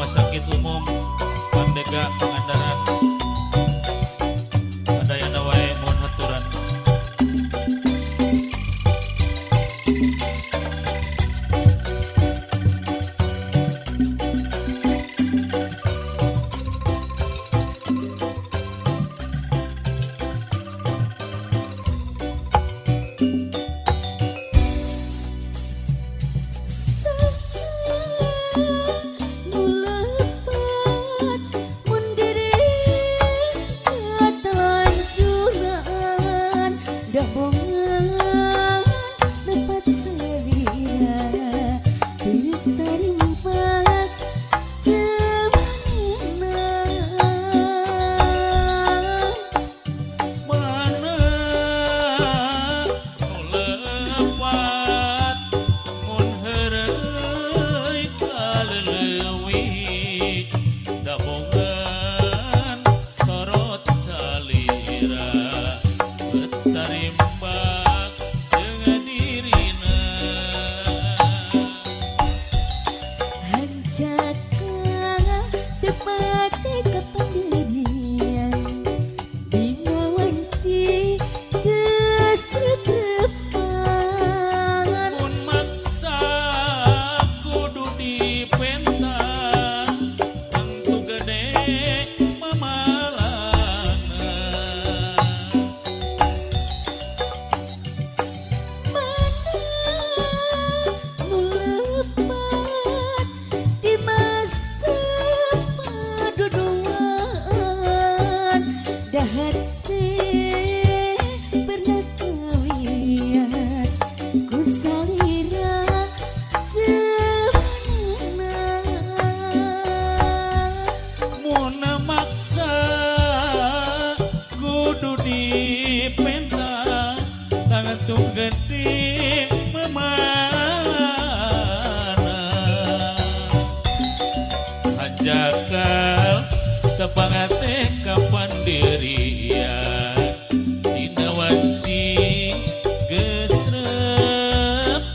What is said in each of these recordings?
Rumah Sakit Umum Pandega Pangandaran. Sadayana wae mohon haturan. Nu lepat mun diri katelanjuran dabongan lepat salira teu sarimpak jeunana. Mana nu lepat mun heureuy kaleuleui dabongan sorot salira bet sarimbak jeung dirina. Hanjakal teu pati kapandirian dina wanci geus reprepan. Mun maksa kudu dipenta tangtu gede mamalana. Mana nu lepat di masa paduduaan dahat teh pernah kawiat ku salira jeunana. Mun maksa kudu dipenta tangtu gede mamalana. Hanjakal tepangate kapandirian dina wanci geus rep-repan.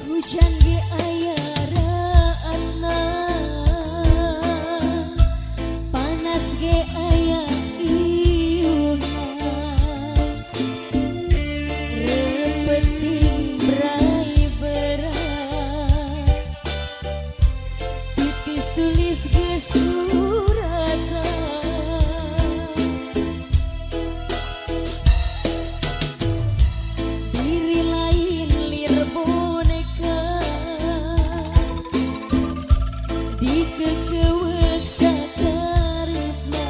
Hujan ge aya raatna, panas ge aya iuhna, repeting berai berat titis tulis geus suratan. Diri lain lir boneka dikekewet sakarepna.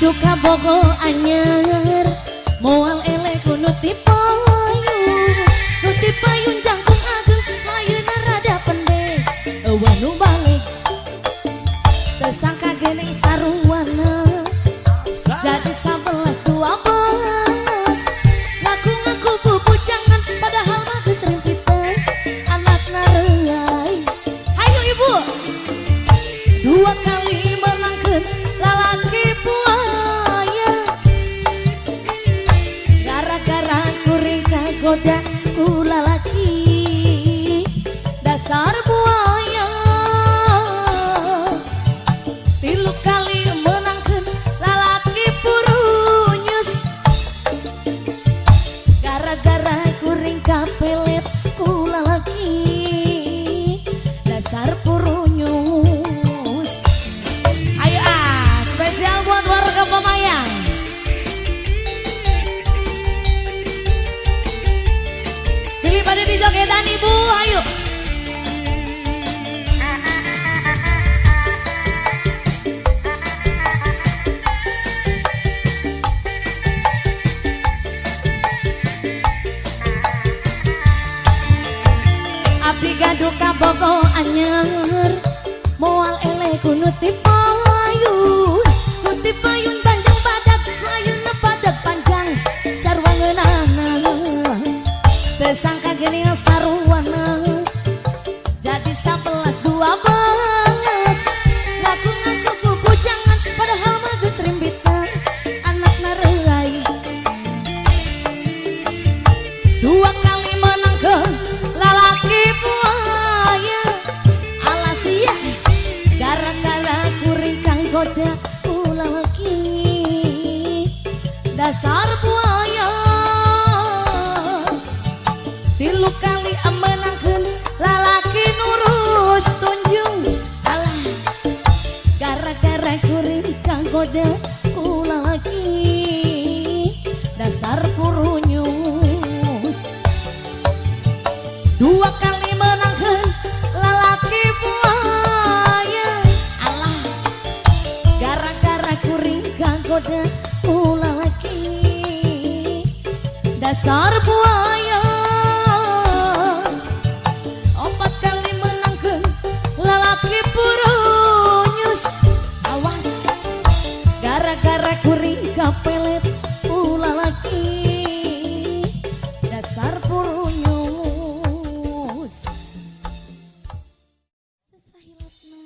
gaduh kabogoh anyar, moal eleh ku nu ti payun. Nu ti payun jangkung ageng, ayeuna rada pendek, euweuh nu balik. Tersangka geuning saruana, jadi 11-12. Ngaku-ngaku bubujangan, padahal mah geus rimpitan anakna reuai. Hayu ibu. Dua kali menangkeun lalaki buaya, gara-gara kuring kagoda ku lalaki dasar buaya. Tilu kali menangkeun lalaki purunyus, gara-gara kuring kapelet ku lalaki dasar purunyus. Ayo ah, spesial buat warga Pemayang. Pilih pada di jogetan ibu, ayo. Abdi gaduh kabogoh anyar, moal eleh ku nu ti payun. Nu ti payun panjang badak, ayeuna badak panjang sarua ngeunahna. Tersangka geuning saruana, jadi 11-12. Ngaku-ngaku bubujangan, padahal mah geus rimbitan anakna reuai. Dua kali menangkeun lalaki buaya, alas sia, gara-gara kuring kagoda ku lalaki dasar buaya. Tilu kali menangkeun lalaki nurus tunjung, alah, gara-gara kuring kagoda ku lalaki dasar purunyus. Dua kali menangkeun lalaki buaya, alah, gara-gara kuring kagoda ku lalaki dasar buaya. Opat kali menangkeun lalaki purunyus, awas, gara-gara kuring kapelet ku lalaki dasar purunyus. Sesahilapna.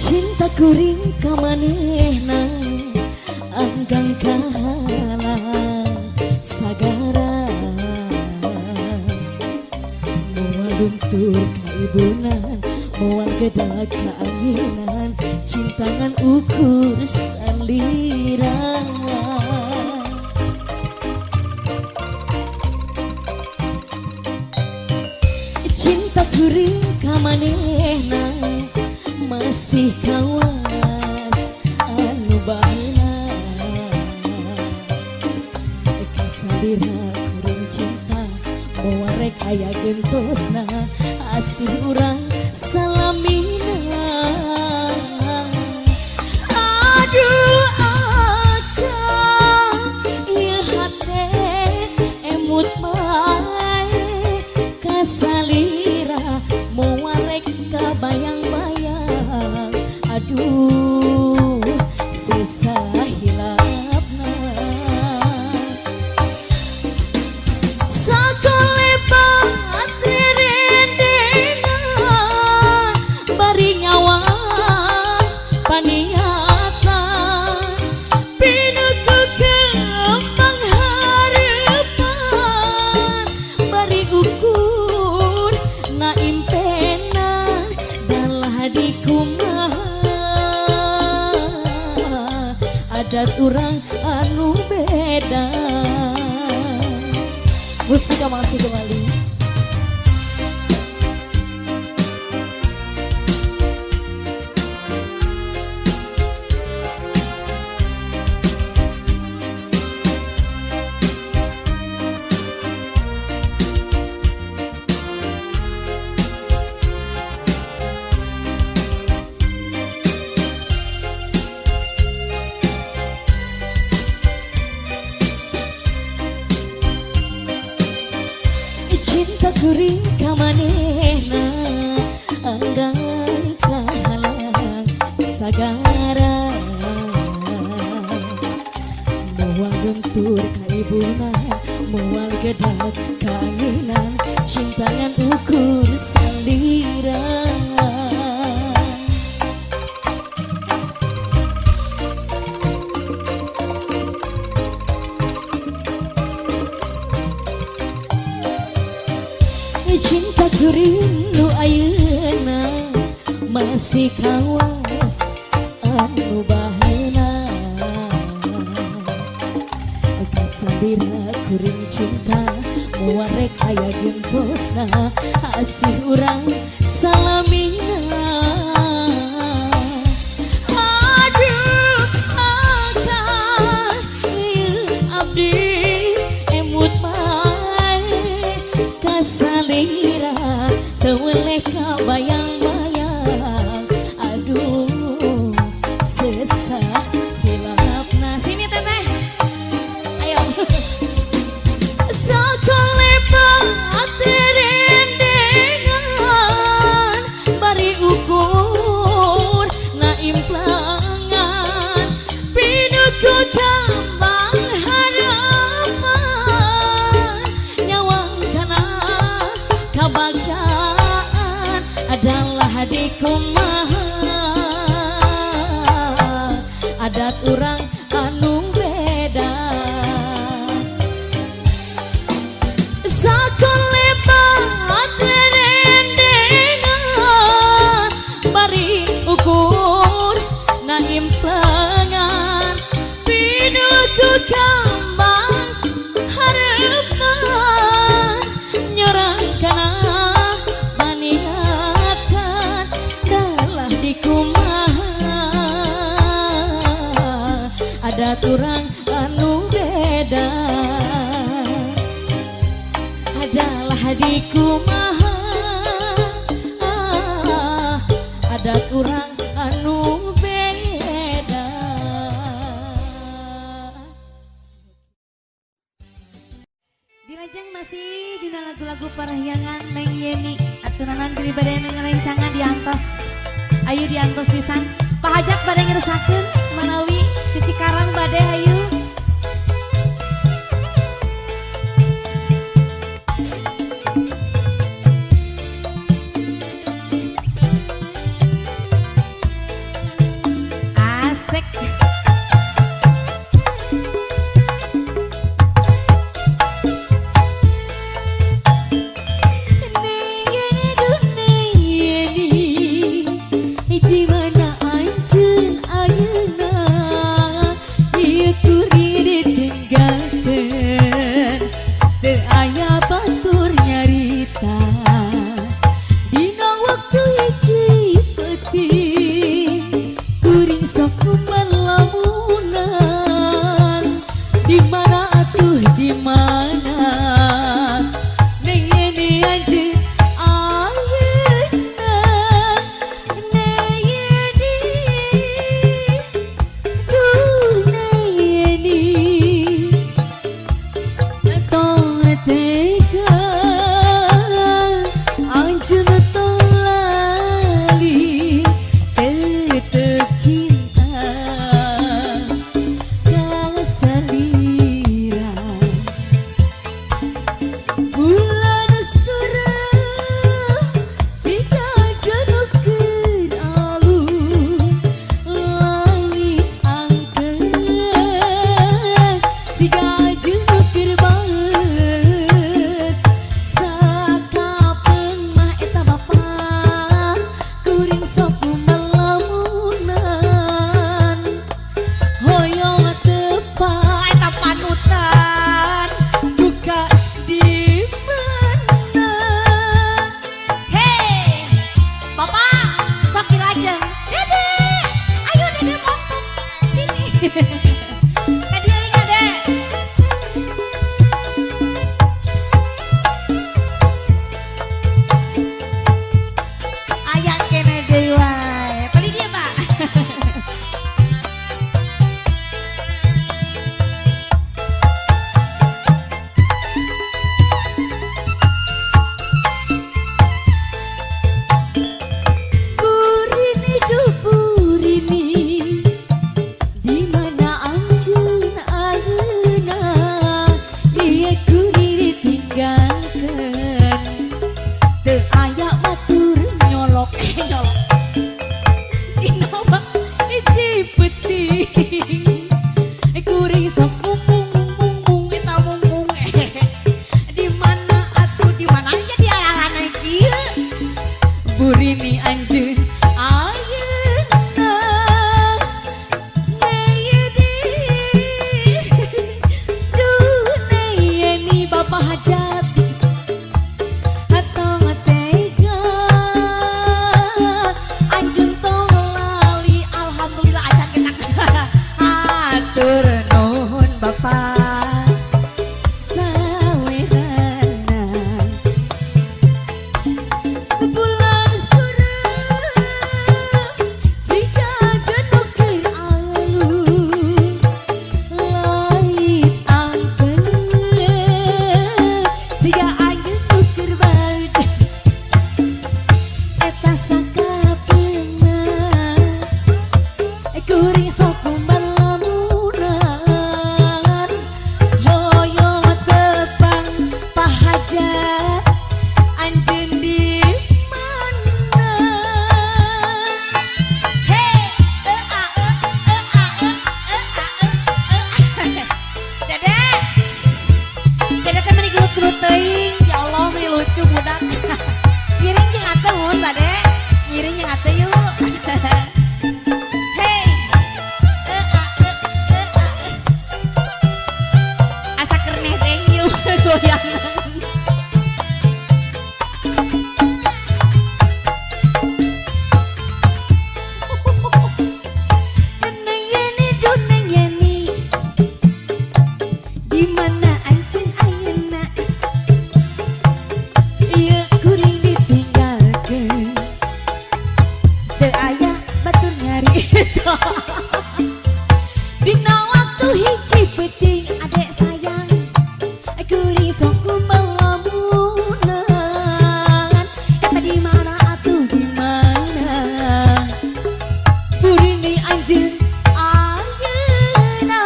Cinta kuring ka manehna anggang kahalang sagara, moal luntur kaibunan, moal gedag kaanginan, cinta ngan ukur salira. Cinta kuring ka manehna masih kawas anu baheula, kasalira kuring cinta moal rek aya gentosna, asih urang salamina. Aduh akang, ieu hate emut bae kasalira, moal rek kabayang-bayang, aduh sesa hilapna. Sakolebat rendengan. sagara. Moal gentur ka ibuna, moal gedak kangenan, cinta ngan ukur salira. Cinta kuring nu ayeuna masih kawas anu baheula. Kasalira kuring cinta moal rek aya gentosna, asih urang salamina. Aduh akang ieu abdi emut mae kasalira, teu weleh kabayang-bayang. Aduh sesah hilapna. Sini teteh, ayo. Sakolepat rendengan, bari ukur na implangan, pinuku kambang harapan, nyawang kana kabacaan adalah di kumaha adat urang anu beda. Sakolepat rendengan, bari ukur na implangan, pinuku kambang harapan, nyorang kana maniatan dalah di kumaha adat urang anu beda, adalah di kumaha adat urang anu beda. Dirajang masih dina lagu-lagu Parahyangan Neng Yeni aturanan diri bade ngarencangan diantos. Ayo diantos pisan. Pak Hajat bade ngeresakeun manawi di Cikarang bade ayo. Asik. Neng Yeni, di mana anjeun ayeuna? Ieu ku Burini anjeun ayeuna Neng Yeni, duh Neng Yeni Bapak Hajat atong tega anjeun tong lali. Alhamdulillah acan kita. Hatur nuhun Bapak sawerana. Bulan suram siga jenuh keur alun, langit angkeun siga anjeun nu keur baeud. Eta sakapeuna kuring sok kumalamunan, hoyong tepang pahajat anjeun di mana? Hey, e a e e a e e a e e. Dede, dede teh meni gelut-gelut teuing. Ya Allah, meni lucu budak. Ngiring jeung atuh mun bade. Ngiring jeung atuh yuk. Hey, e a e e a e. Asa kerneh teh yuk goyangan. Neng Yeni, duh Neng Yeni, di mana anjeun ayeuna? Ieu kuring ditinggalkeun, teu aya batur nyarita. Dina waktu hiji peuting adek sayang, kuring sok kumalamunan. Kata di mana atuh di mana Burini anjeun ayeuna?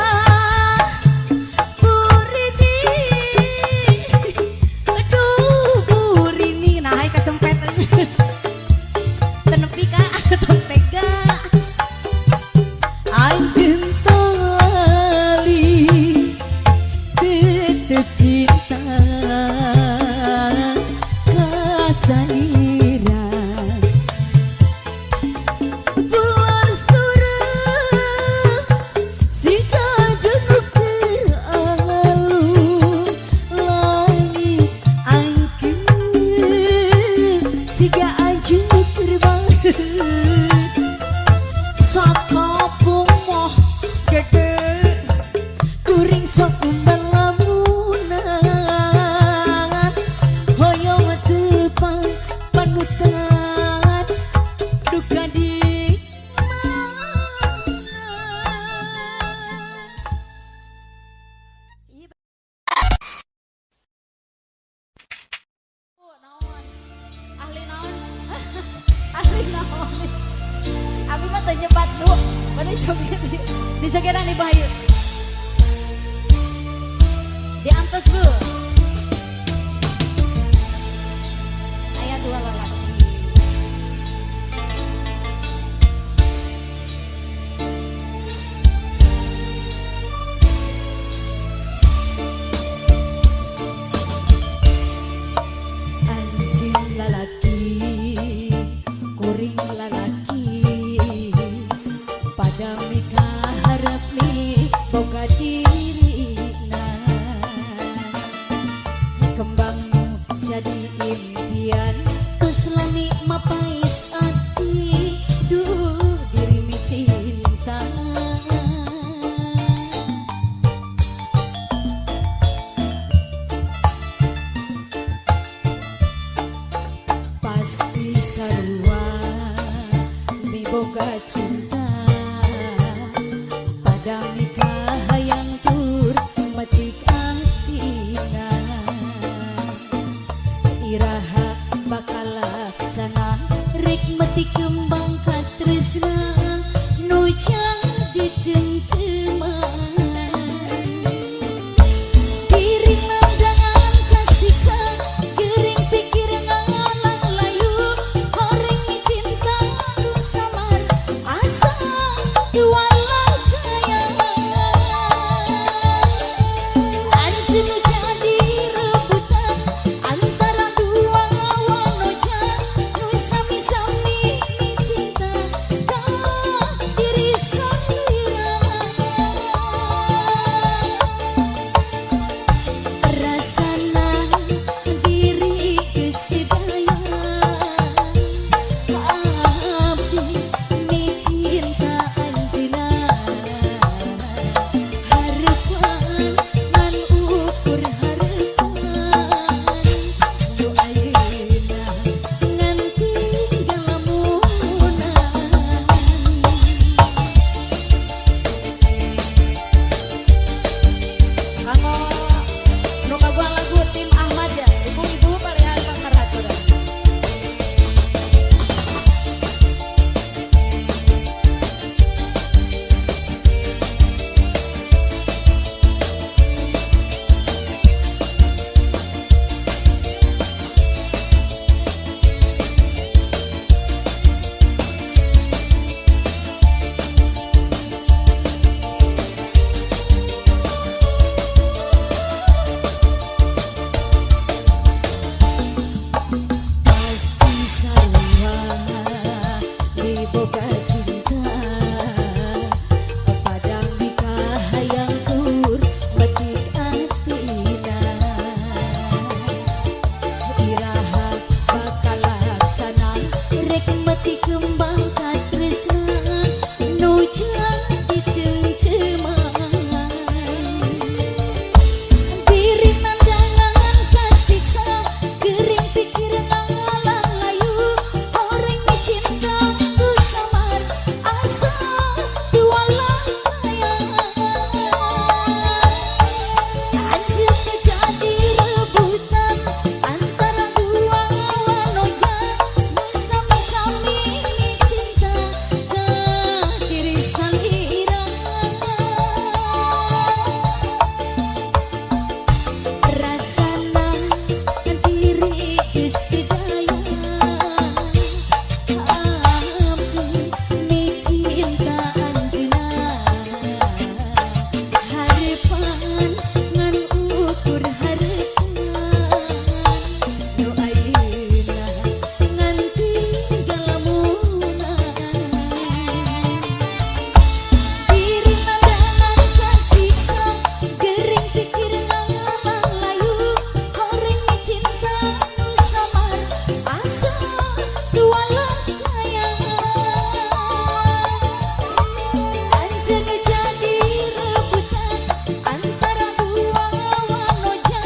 Burini, aduh Burini, nah hai kacempet. Teu nepi ka tong tega anjeun tong lali, tetep cinta ka salira. Bulan suram siga jenuh keur alun, langit angkeun siga anjeun nu keur baeud. Sakapung moh dede kuring sok kumbalamunan, hoyong tepang panutan duka di mana? Naon? Ahli naon? Ahli naon? Abi mah teu nyebat du. Bade joget. Dijogedan Ibu hayu. Diantos Bu. Aya dua lalaki. Anjeun lalaki, kuring lalaki, pada mikaharep mi boga dirina. Kembangmu jadi impian, tus lani mapais ati, duh diri mi cinta. Pasti sarua mi boga cinta pada mika hayang tur macik atina. Iraha bakal laksana rek meti kembang katresna nu jadi cengceman. Diri nandangan kasiksa, gering pikir ngalang layu, horeng cinta nu samar asa jualan kaya. Anjeun nu jadi rebutan antara dua wanoja nu sami. Boga cinta padang mikahayang tur metik atina. Iraha bakal laksana rek metik kembang katresna nu jadi cengceman. Diri nandangan kasiksa gering pikiran ngalang layu orang cinta ku samar asa tualang. Anjeun jadi rebutan antara dua wanoja nu sami-sami cinta ka diri salira. Rasana diri geus teu daya ampun mi cinta anjeunna. Harepan ngan ukur harepan nu ayeuna ngan tinggal lamunan. Diri nandangan kasiksa gering pikiran ngalang layu horeng cinta nu samar asa tualang layang. Anjeun jadi rebutan antara dua wanoja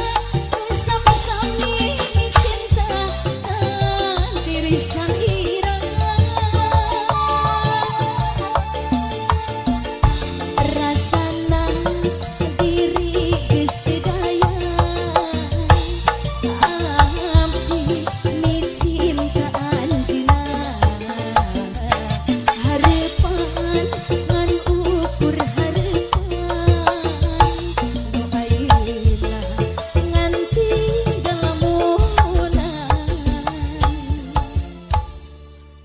nu sami-sami cinta diri salira. Rasana diri geus teu daya ampun mi cinta anjeunna. Harepan ngan ukur harepan nu ayeuna ngan tinggal lamunan.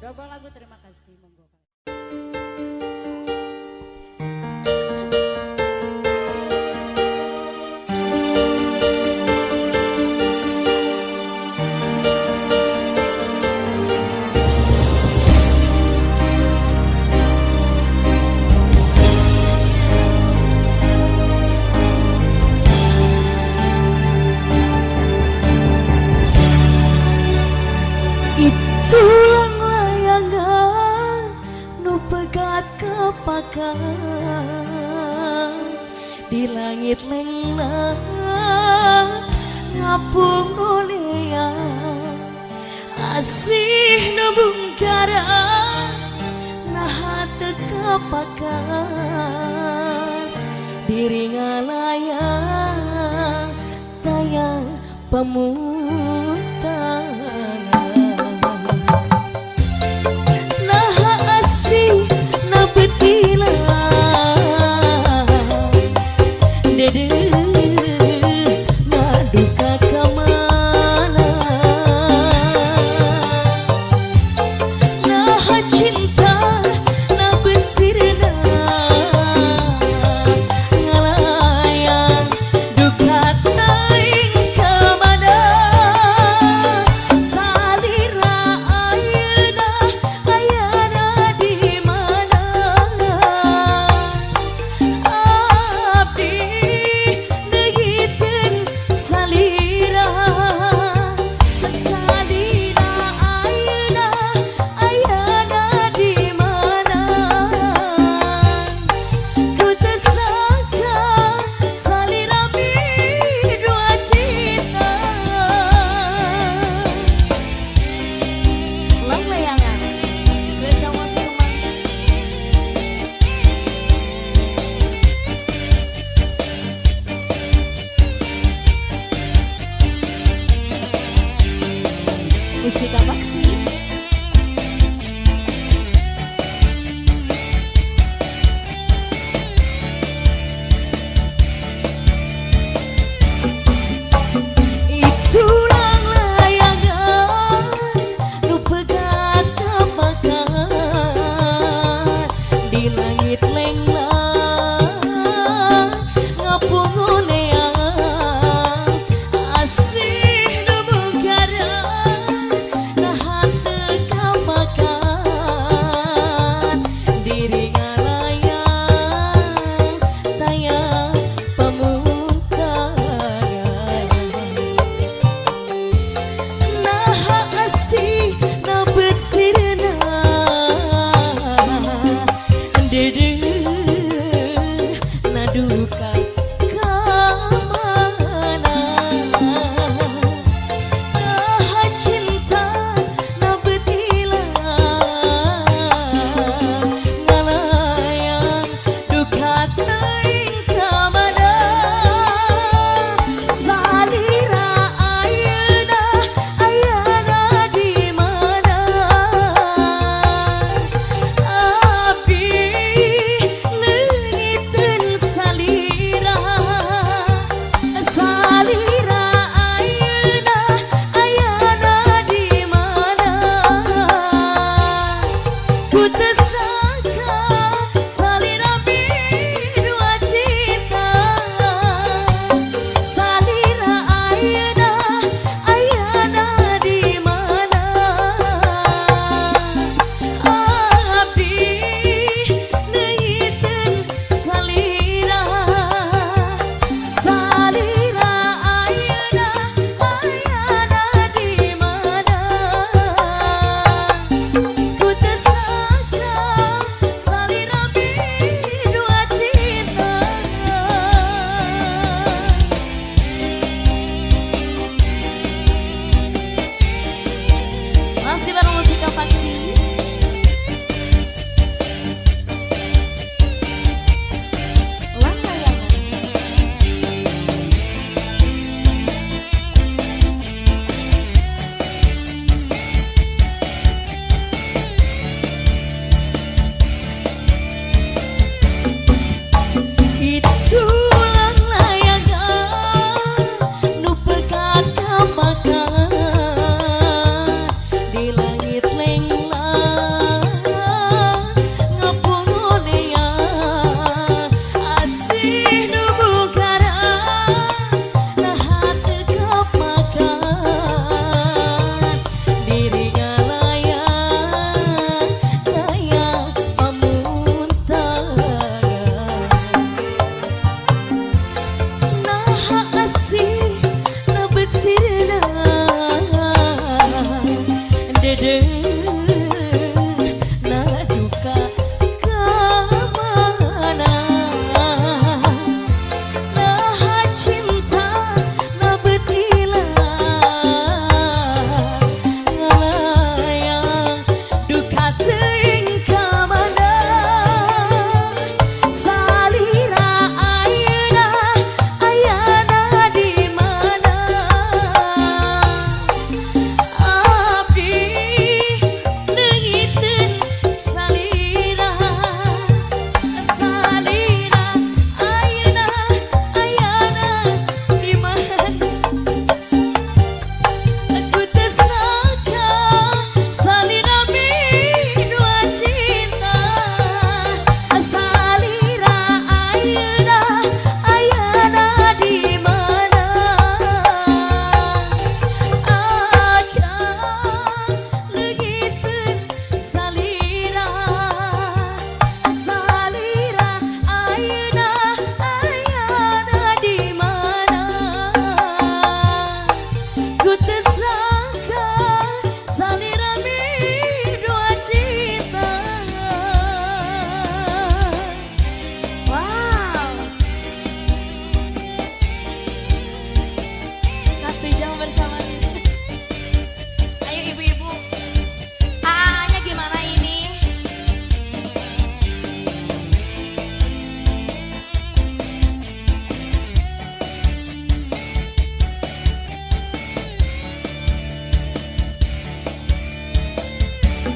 Double lagu, terima kasih, monggo. Itulang layangan nu pegat kapakan di langit lengna ngapung ulian asih nu bungkara naha teu kapakan diri ngalayang tayang pemuntangan. Naha asih na betila dede ngaduka ka mana. Naha cinta na bensirna ngalayang duka teuing ka mana.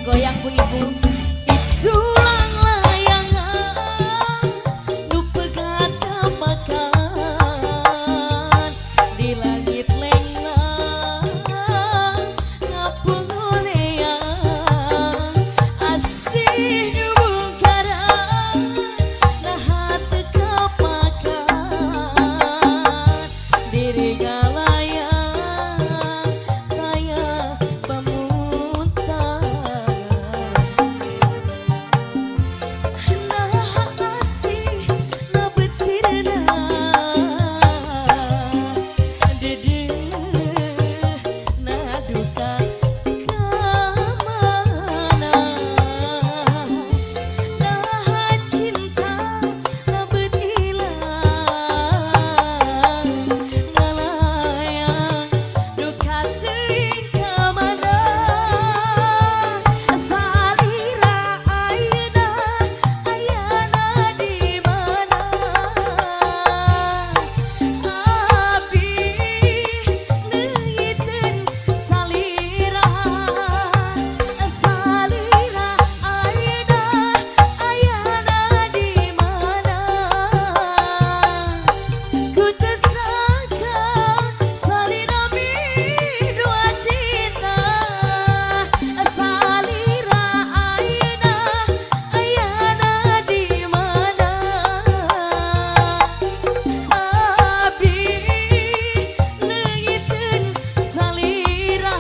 Goyang Bu Ibu. Itulang layangan nu pegat makan di langit lenglang ngapungunean asih nu bungkaran nah teu kapakan diri ngalayang taya pamuntahan. Nah asih nabet sirna dedeh na duka ka mana, nah cinta nabet ilang ngalayang duka teuing ka mana, salira ayeuna ayana di mana, abi neungiteun salira, salira ayeuna ayana di mana, ku teu sangka salira midua cinta, salira ayeuna ayana di mana, abi neungiteun salira,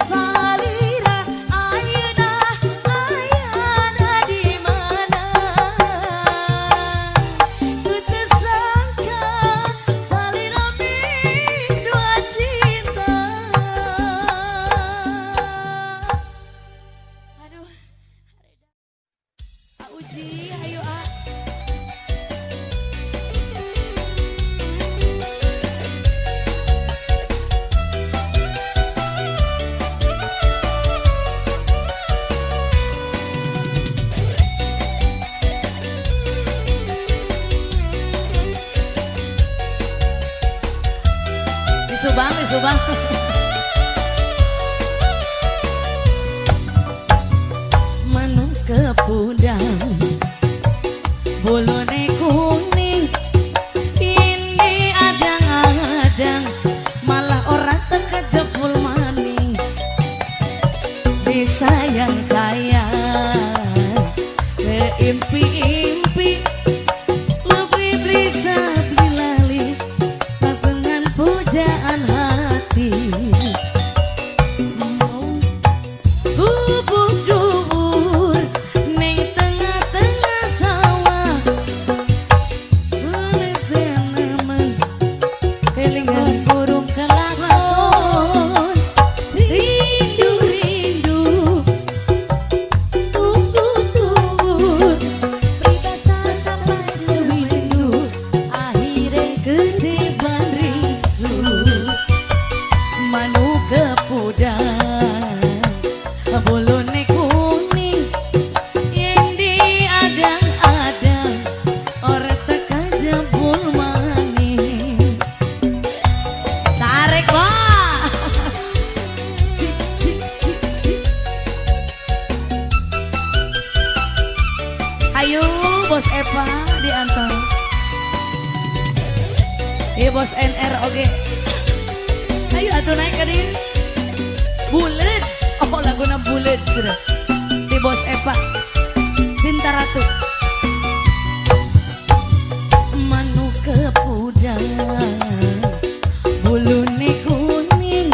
salira ayeuna ayana di mana, ku teu sangka salira midua cinta. Aduh. A Uji, ayo A. Di Subang, di Subang. Manuk kepudang bulune kuning ini adang-adang malah orang teka jebul maning disayang-sayang keimpi-impi lebih bisa bilali dengan pujaan hati. Bubuk dhuwur ning tengah-tengah sawah nemen kelingan Burung kelakon. Rindu-rindu tunggu-tunggu Pribasa sampai sewindu akhire ketiban rindu manuk kepudang bulune kuning yen diadang-adang ora teka jebul maning. Tarik bos. Cik, cik, cik, cik. Ayo bos Eva diantos. Iya bos NR oke. Ayo atuh naik ke dieu. Bulet. Oh laguna bulet sudah. Di bos Eva. Cinta Ratu. Manuk kepudang bulune kuning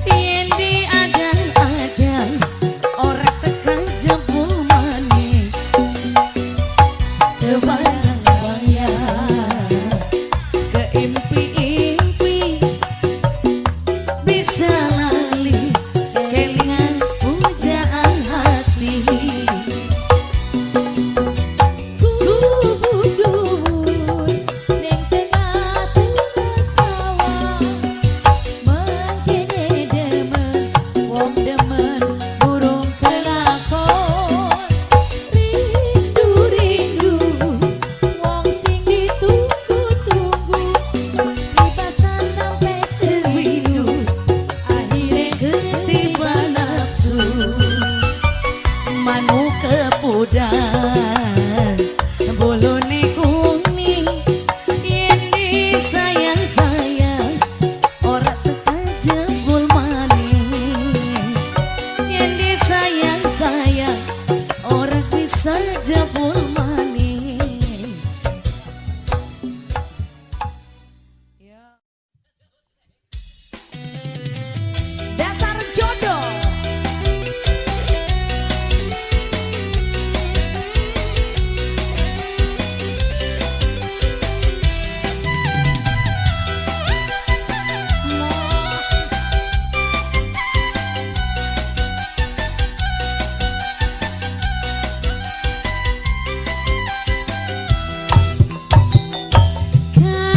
yen diadang-adang ora teka jebul maning kebayang-bayang keimpi-impi bisa lali kelingan pujaan hati. Sayang-sayang ora bisa jebul maning. Ya. Dasar jodoh.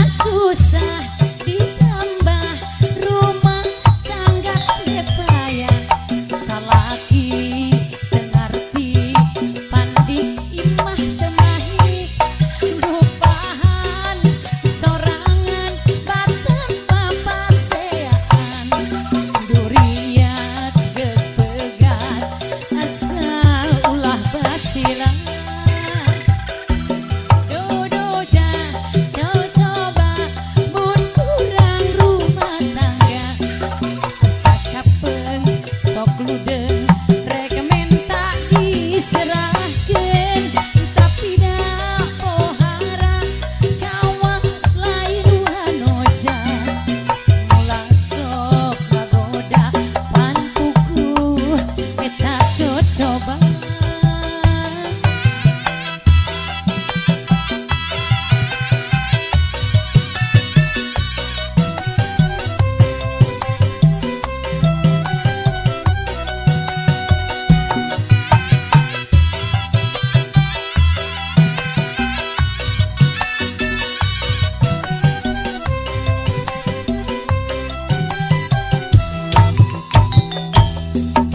Kasusah ditambah rumah tangga tepaya, salaki tengarti pandi imah temahi, lupahan sorangan baten papasean, duriat geus pegat asal ulah basilan. Dodoja coba mun urang rumah tangga, sakapeung sok ludeng rek menta diserahkeun, tapi da pohara kawas lain wanoja, mula sok ngagoda pantuku eta cocoba.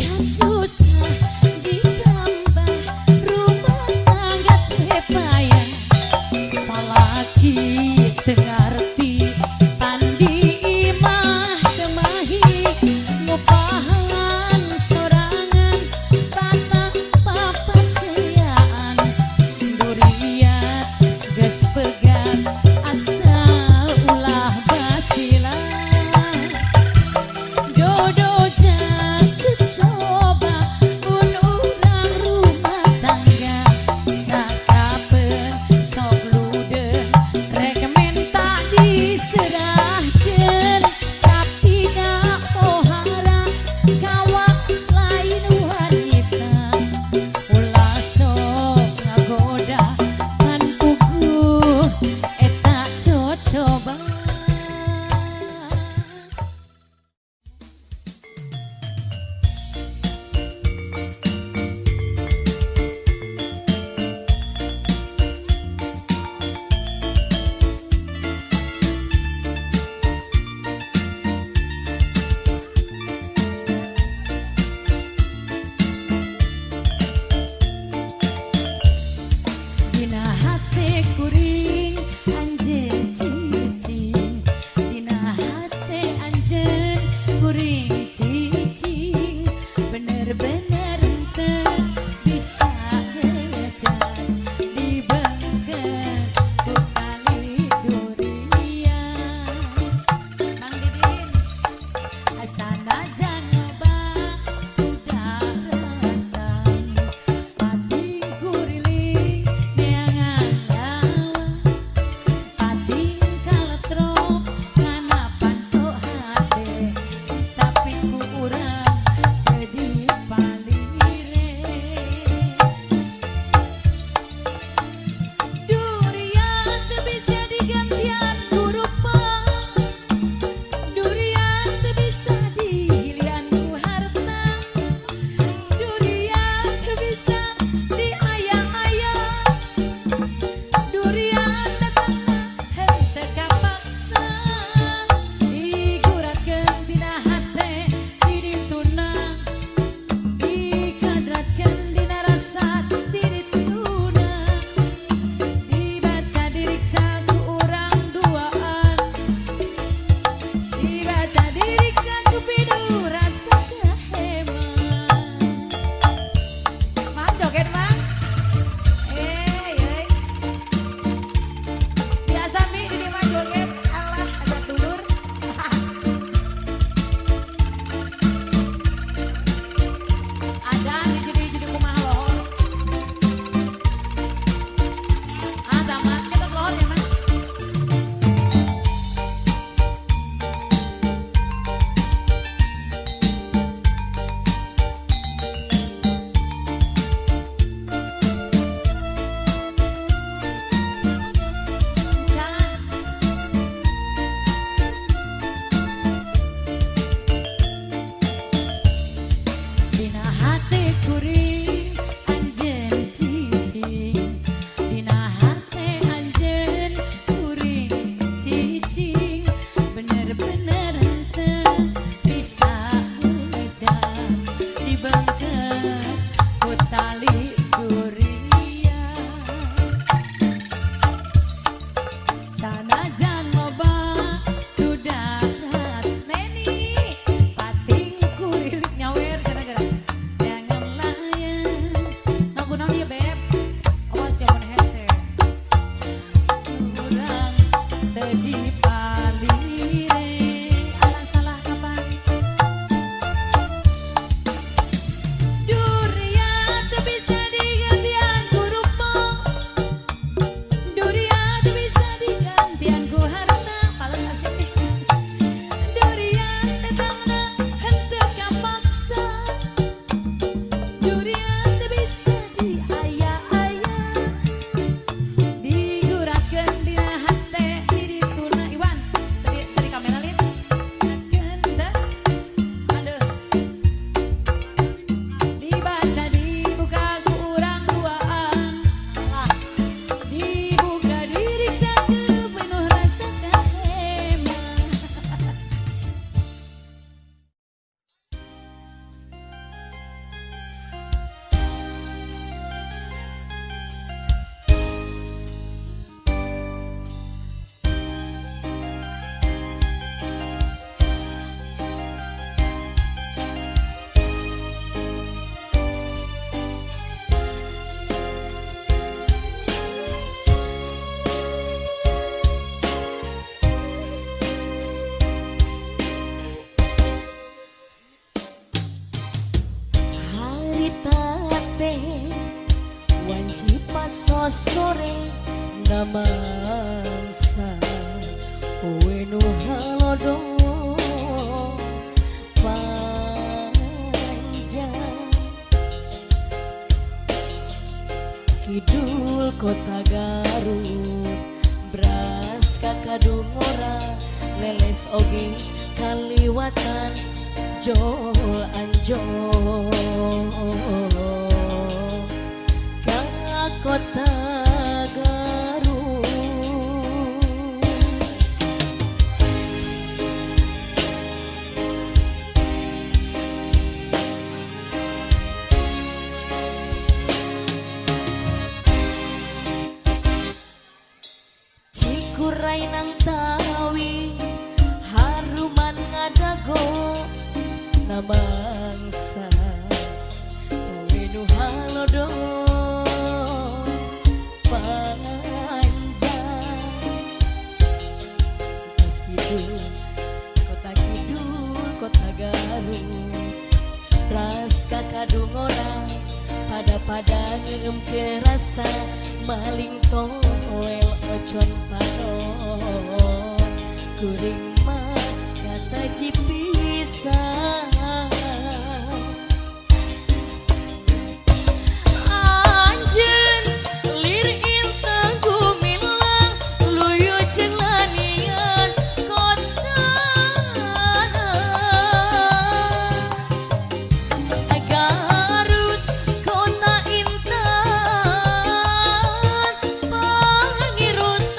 Kasusah ditambah rumah tangga tepaya, salaki tengarti pandi imah temahi, ngupahan sorangan batang papasean, duriat geus pegat asal ulah basilan. Dodoja coba mun urang rumah tangga, sakapeun sok ludeng rek menta diserahkeun, tapi da pohara kawas lain wanita, ulah sok ngagoda kan puguh eta cocoba. Dina hate kuring anjeun cicing, dina hate anjeun kuring cicing, bener-bener teu bisa ngejar dibengket ku tali durian. Mang Didin sanajan loba udaratan pating kuriling neangan lawan, pating kaletrok kana panto hate, tapi ku urang teu dipaling. Dina hate kuring anjeun cicing, dina hate anjeun kuring cicing, bener-bener henteu bisa ngejak dibengket ku tali durian. Sanajan loba dudarat neni pating kurilik nyawer cenah geura. Jangan layan. Nah, kunaon ieu, Beb? Awas ya mun hese. Urang teu dipalire. Alah salah kapan? Durian teu bisa digantian ku rupa. Durian teu bisa digantian ku harta. Pales asik nih. Durian tetangna henteu kapaksa. Durian teu bisa diaya-aya. Digurakeun dina hate di dituna Iwan. Tadi tadi kamera lin. Gurakeun teu. Aduh. Dibaca dibuka ku urang duaan. Dibuka diriksa ke penuh rasa kahema. Harita teh wanci pasosore namangsa kowe nu halodo panjang kidul kota Garut bras kakadungora leles oge kaliwatan jol anjol ka kota Garut. Cikuray nang tawi haruman ngadago namangsa kowe nu halodo panjang tas kidul kota kidul kota Garut ras kakadungora pada pada ngeumke rasa maling toel ocon panon kuring mah kata jipisan. Anjeun lir intang gumilang luyu jeung lanian kotana Garut kota intan pangirutan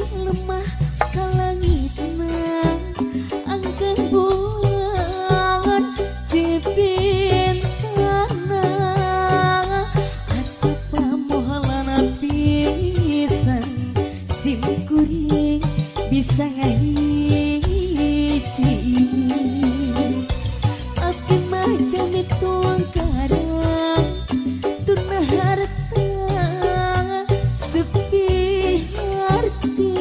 Lemah kalangitna angkeng bulan cipintana asa pamohalana pisan sim kuring bisa ngahiji. Aki mah jami tuang karang tuna harta sepi arti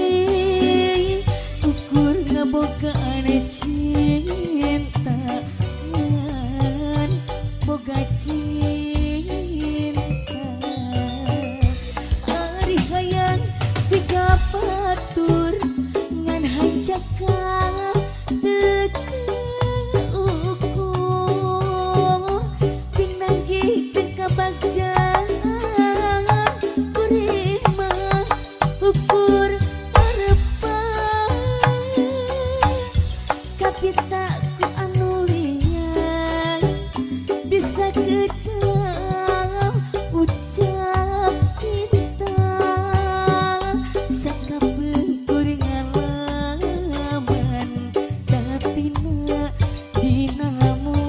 ukur ngabogaan cinta ngan boga cinta. Ari hayang siga batur ngan hanjakal teu kaukur pinanggih jeung kabagjaan kuring mah ukur harepan kapita ku anu lian bisa kedam ucap cinta sakapeung kuring ngalaman tapi na dina lamunan.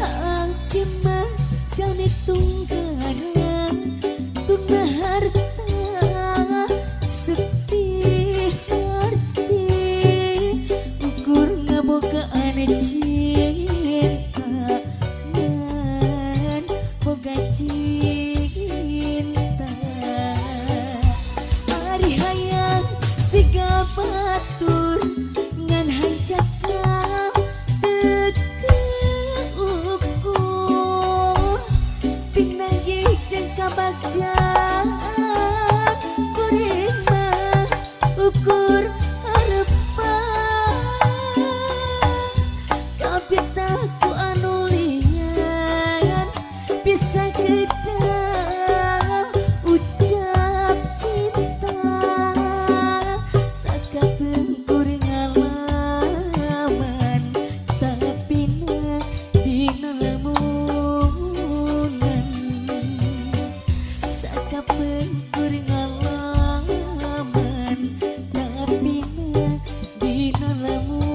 Aki mah jami tunggaran tuna harta sepi arti ukur ngabogaan cinta ngan boga cinta. Ari hayang siga batur ngan hanjakal teu kaukur pinanggih jeung kabagjaan kuring mah ukur harepan kapita ku anu lian bisa gedang ucap cinta sakapeung kuring ngalaman tapi na dina lamunan sakapeung kuring ngalaman tapi na dina lamunan.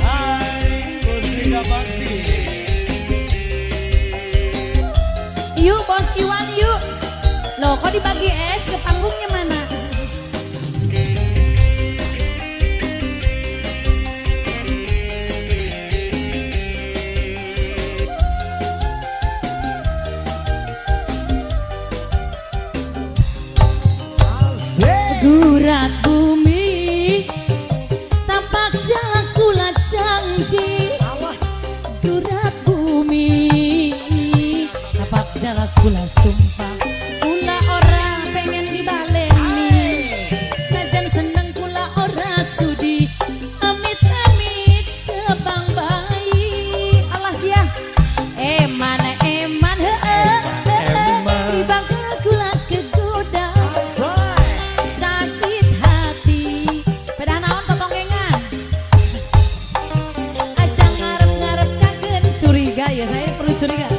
Hai, Mustika Paksi. Yuk Bos Iwan yuk. Loh, kok dibagi es, ke panggungnya mana? Asik. Gurat bumi tapak jalan kula janji. Allah. Gurat bumi tapak jalan kula sumpah kula ora pengen dibaleni najan seneng kula ora sudi amit amit jebang bayi. Allah sia eman eman heeh heeh Eman. tibang kula kegoda Asik. sakit hati pedah naon totongengan aja ngarep-ngarep kagen curiga ya, saya perlu curiga.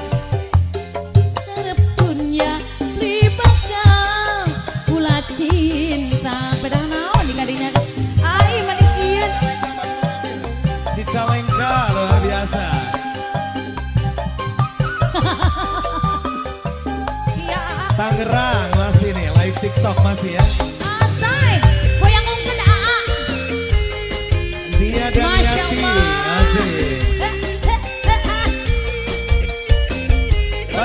Ngarep dunia beli bakal kula cinta pedah naon di kadinya ai manis sieun. Cicalengka luar biasa. Iya. Tangerang masih nih, live TikTok masih ya. Asai goyang ungkeun aa. Dia dan Masya Yati Allah. masih. Eh, eh, eh, ah.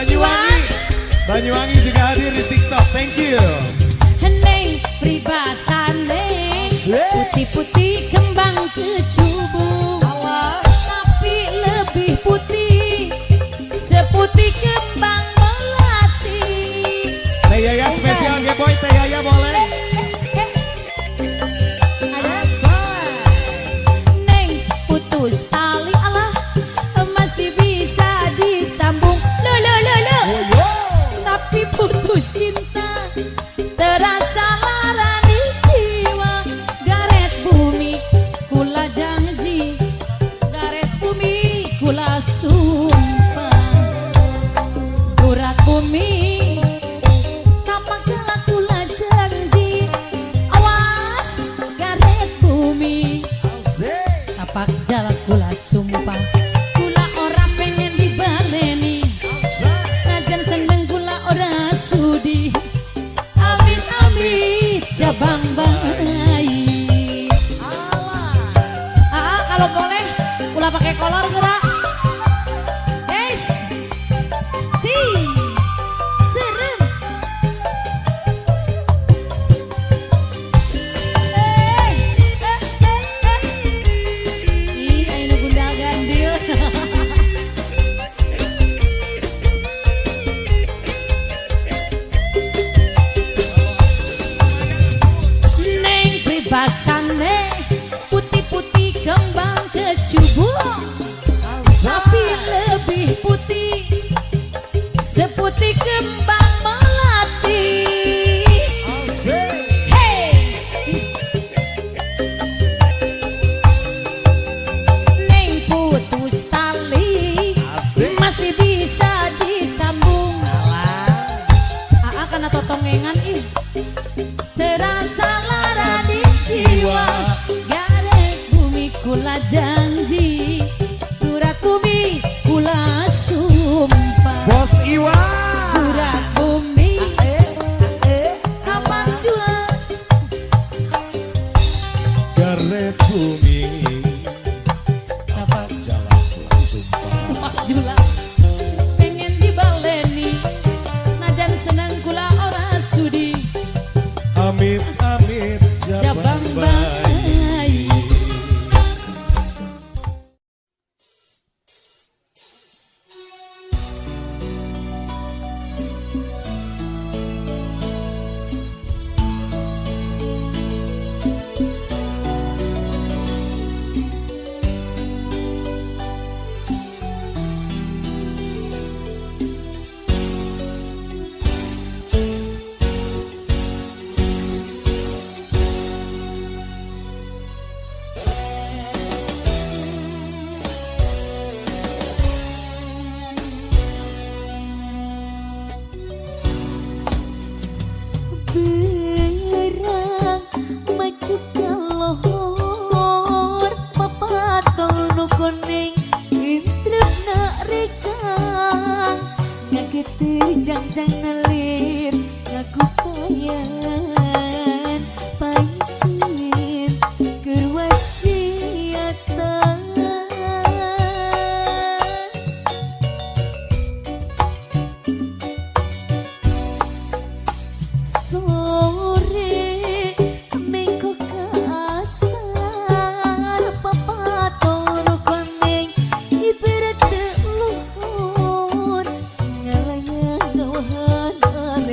Banyuwangi. Banyuwangi juga hadir di TikTok. Thank you. Neng pribasane putih-putih kembang kecubung, tapi lebih putih seputih kembang melati. Teh Yaya spesial Geboy, Teh Yaya boleh. Neng putus tali Allah masih bisa disambung. Lo lo lo lo. Tapi putus cinta terasa lara di jiwa. Garet bumi kula janji, garet bumi kula sumpah, gurat bumi tapak jala kula janji. Awas garet bumi tapak jala kula sumpah. Kula ora pengen dibaleni, najan seneng kula ora sudi. Amit amit jabang bayi. Ah, kalau boleh kula pakai kolor gerak. Guys. Si. Serem. Eh, eh, eh, eh. Ih, ayo gundal gandil. Neng pribasane putih-putih kembang kecubung, tapi lebih putih seputih kembang melati. Hey! Neng putus tali Asik. masih bisa disambung. Aa kana totongengan ih. Terasa lara di jiwa. Garek bumi kula janji, Gurat bumi kula sumpah. Bos Iwa. Gurat bumi kapan jua. Garet bumi Tapak jalan kula sumpah. jula pengen dibaleni, najan seneng kula ora sudi. Amit amit jabang jabang bayi. bayi. Berang maju ka lohor papatol nu koneng intrepna rekang ngaketir jangjang nelir ngakupayan pancin keur wasiatan. Sore mengko ka asar papatol nu koneng ibarat teu luhur ngalayang gawahan.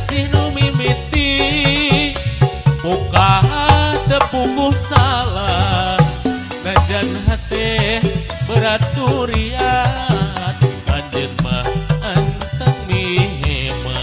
Kasih nu mimiti buka tepuguh salah najan hate beraturiat anjeun mah anteng mihema.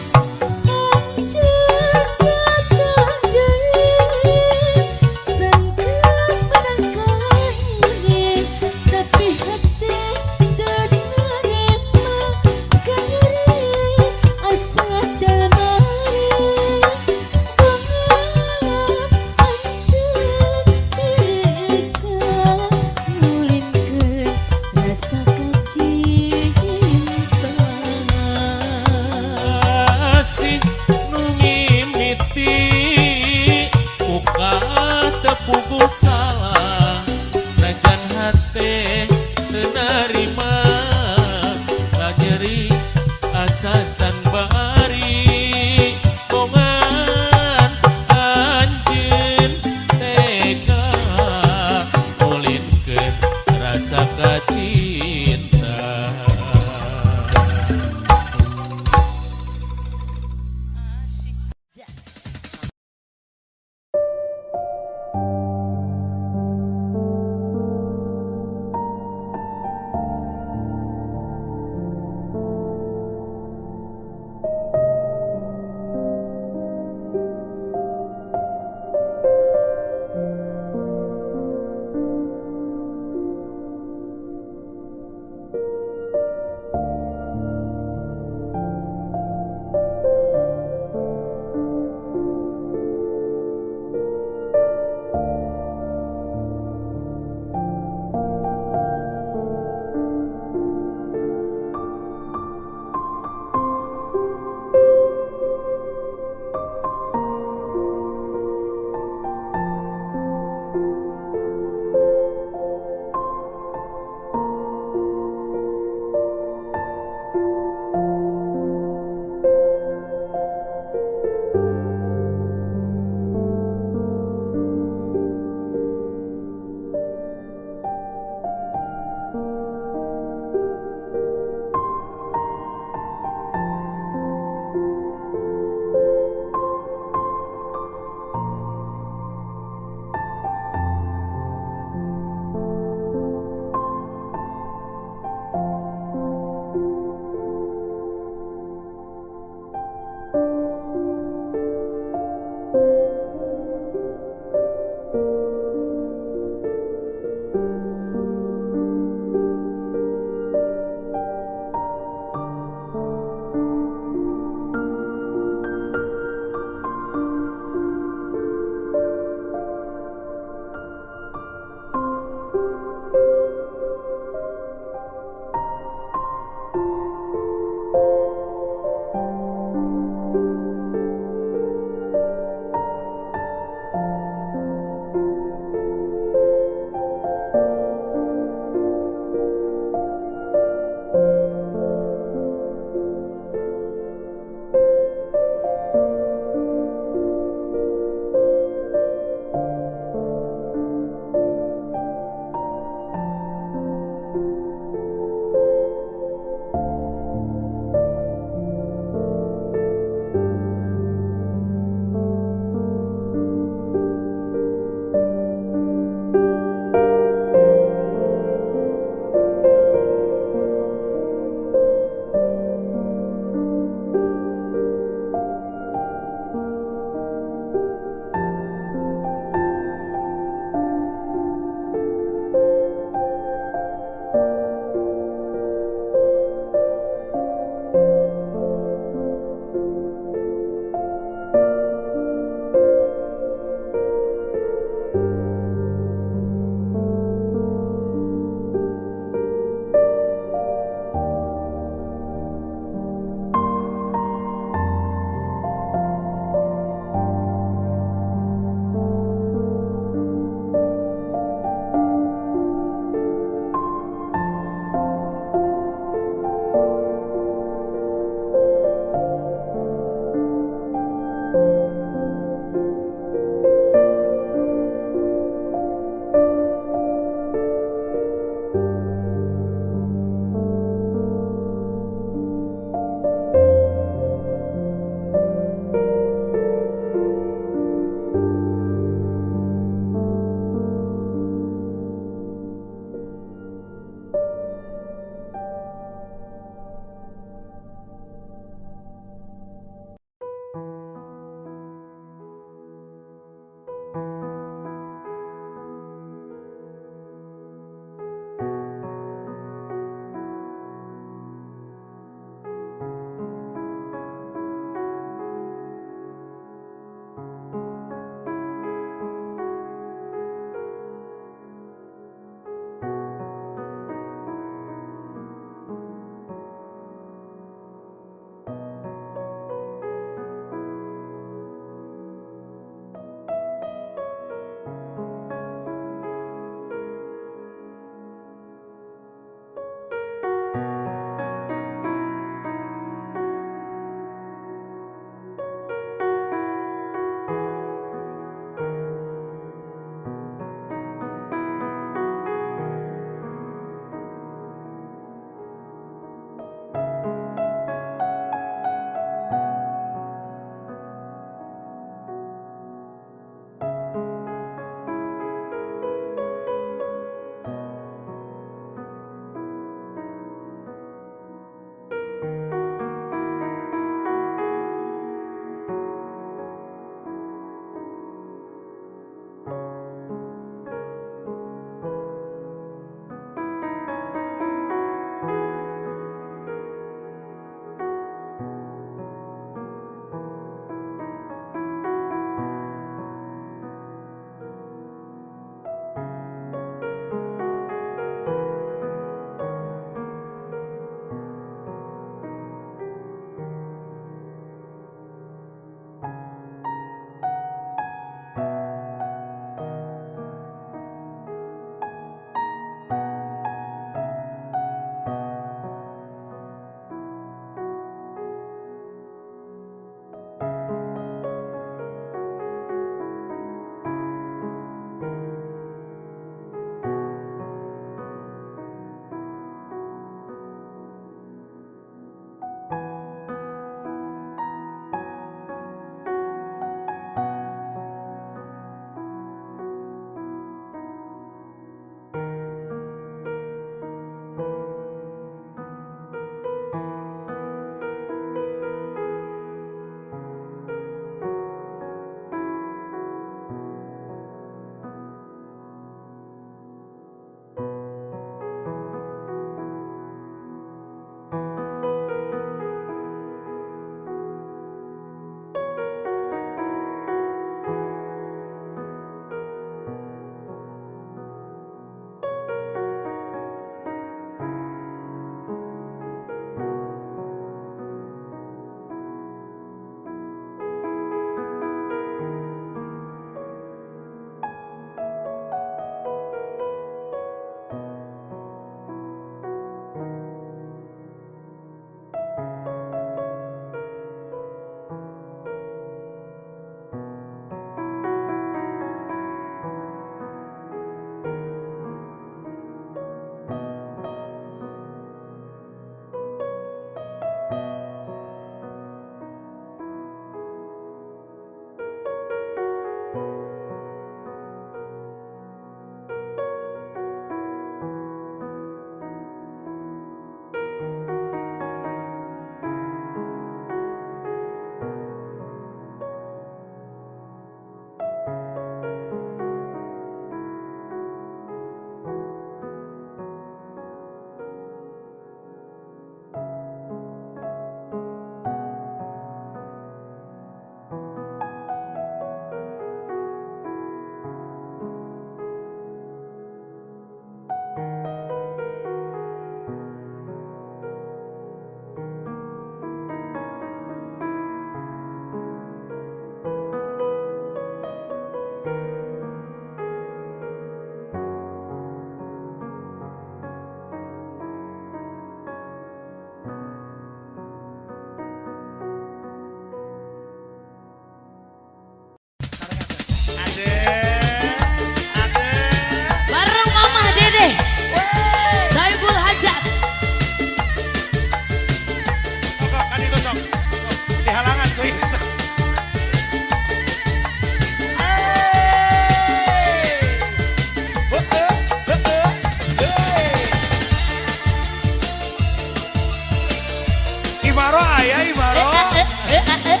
Hey, Baro. Eh, eh, eh, eh.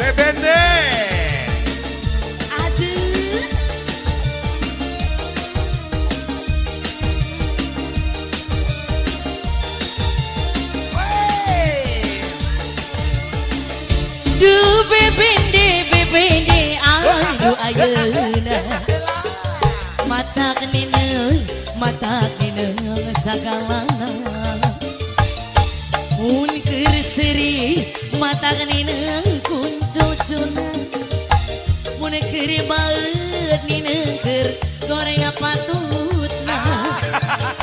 Bebende. Aduh. Wey. Duh bebende bebende aduh ayeuna matak nineung, matak nineung sagalana. Mun keur seuri matak nineung kuncucuna, mun keur baeud nineung keur goreng patutna.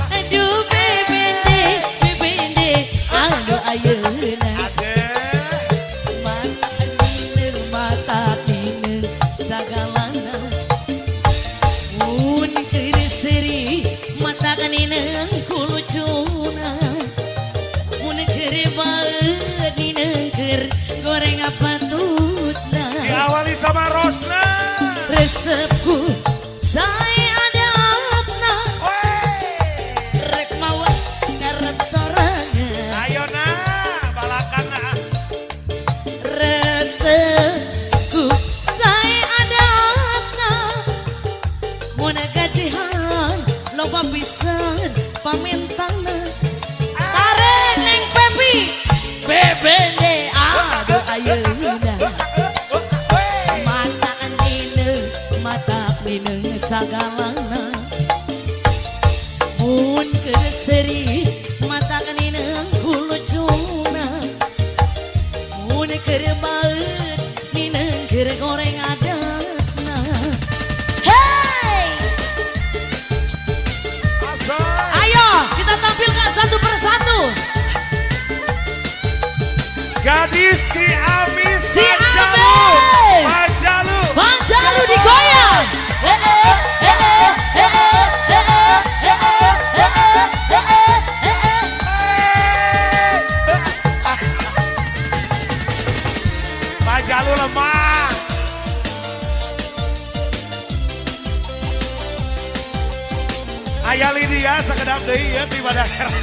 Aduh bebende bebende aduh ayeuna Aduh. mata nineung, mata nineung sagalana. Mun keur seuri mata nineung kulucuna, mun keur baeud nineung keur goreng patutna. Diawali sama Rosna. Resepku sae adatna, Wey. Rek mawa karep sorangan. Ayo nah, balakan nah. Resepku sae adatna, mun gajihan loba pisan pamentana. Tarik Neng Pepi bebende aduh ayeuna Wey. Mata nineung, mata nineung sagalana. Mun keur seuri mata nineung kulucuna, mun keur baeud nineung keur goreng adatna. Hey! Asal. Ayo kita tampilkan satu persatu. Gadis Ciamis. Ciamis. Panjalu. Panjalu. Panjalu digoyang. Eh, eh, eh, eh, eh, eh, eh, eh, eh, eh, eh, eh, eh. Panjalu lemah. Aya Lydia sakedap deui ya ti daerah.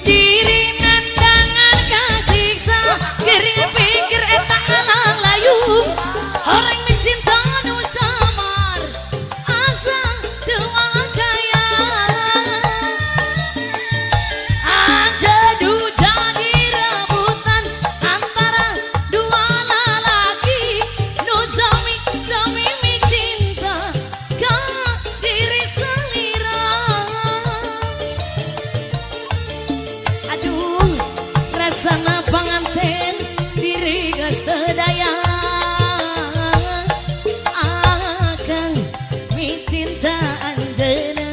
Diri nandangan kasiksa, kiri pikir eta alang layu. Orang mencinta nu samar, asa dewa kaya. Aja du jadi rebutan antara dua lalaki nu sami sami cinta ka diri selira. Aduh, rasana panganten diri geus teu daya akang micinta anjeunna.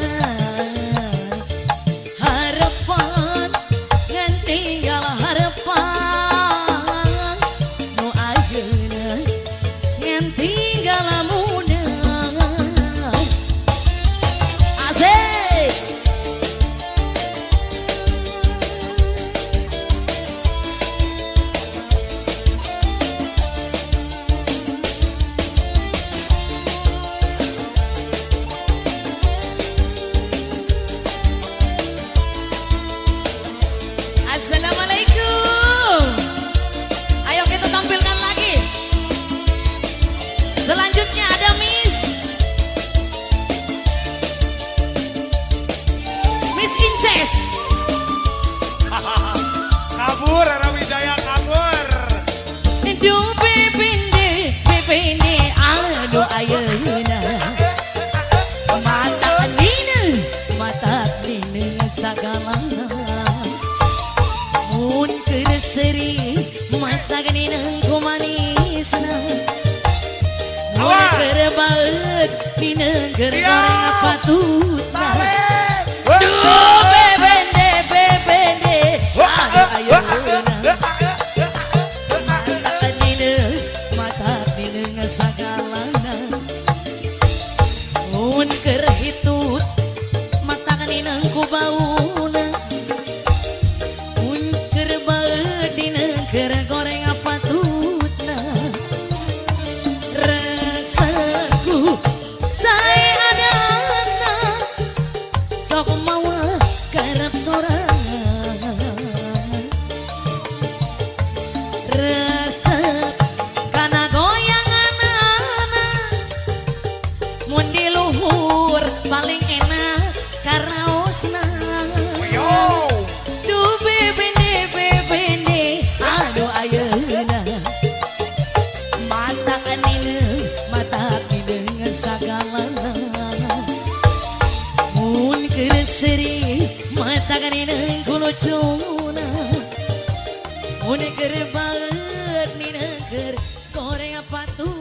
Harapan ngan tinggal harapan, nu ayeuna ngan tinggal lamunan. Asik. Assalamualaikum. Ayo kita tampilkan lagi. Selanjutnya ada Miss Inces. Kabur, Era Wijaya kabur. Duh bebende bebende aduh ayeuna mata nineung, mata nineung sagalana. Mun keur seuri mata nineung kumanisna, mun Awas. keur baeud nineung keur Siap. goreng patutna. Tarik. Duh bebende bebende aduh ayeuna mata nineung, mata nineung sagalana. Mun keur hitut mata nineung ku bauna, mun keur baeud nineung keur Resep kana goyanganana, mun di luhur paling enak karaosna. Yo. Du bebende bebende aduh ayeuna, mata nine mata dengan sagalana. Mun keur seuri mata nine kulucuna, mun keur baeut nine keur Korea patuna.